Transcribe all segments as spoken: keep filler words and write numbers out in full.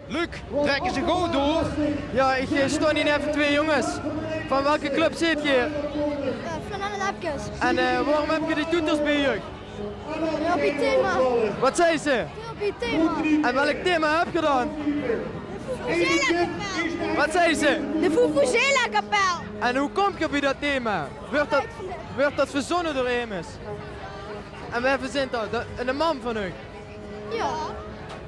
Luc, trèkke ze good door? Jao, ich, eh, stoon hie neve twee jónges. Van welke club zeet geer? Eh, van Anne Lepkes. En, eh, waorom höb geer die toeters bie uch? Op 't thema. Wat zag ze? Op 't thema. En welk thema höb geer dan? Wat zag ze? De Vuvuzela-kapel. En wie kómp geer bie dat thema? Wuuert dat, wuuert dat verzónne door emes? En wae verzint dat? De, de mam van uch? Jao.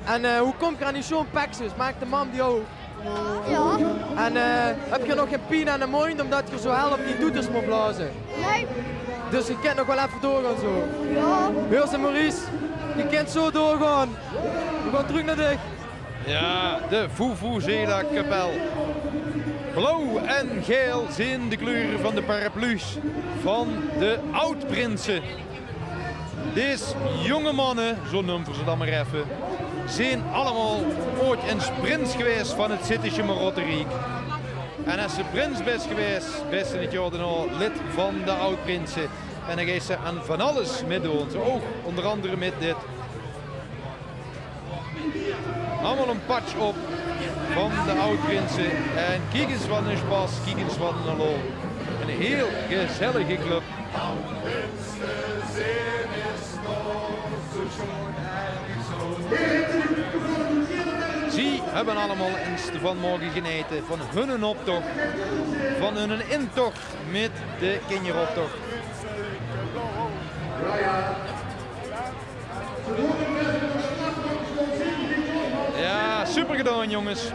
En, eh, wie kómp geer aan die sjoon pekskes? Maak de mam die ouch? Jao. En, eh, höb geer nog gein pien aan de móndj ómdat geer zo hel op die toeters mót blaoze? Nae. Dus geer kint nog waal effe doorgaon zo? Jao. Heur ze, Maurice, geer kint zo doorgaon. Veer gaon trök nao dich. Jao, de Vuvuzela-kapel. Blauw en gael zeen de kleure van de paraplu's van de aod-prinse. Dees jónge manne, zo neume veer ze dan mer effe, zeen allemaol ooit ins prins gewaes van 't Zittesje Marotteriek. En es se prins bès gewaes, bès se 't jaor daonao lid van de aod-prinse. En dan geis se aan van alles mitdoon. Zo ouch ónger angere mit dit. Allemaol ein patsj op van de aod-prinse. En kiek ins wat ein spas, kiek ins wat ein lol. Ein hieël gezellige club. Zie höbbe allemaol ins d'rvan moge genete, van hunne optoch, van hunne intoch mit de kinjeroptoch. Jao, super gedaon, jónges.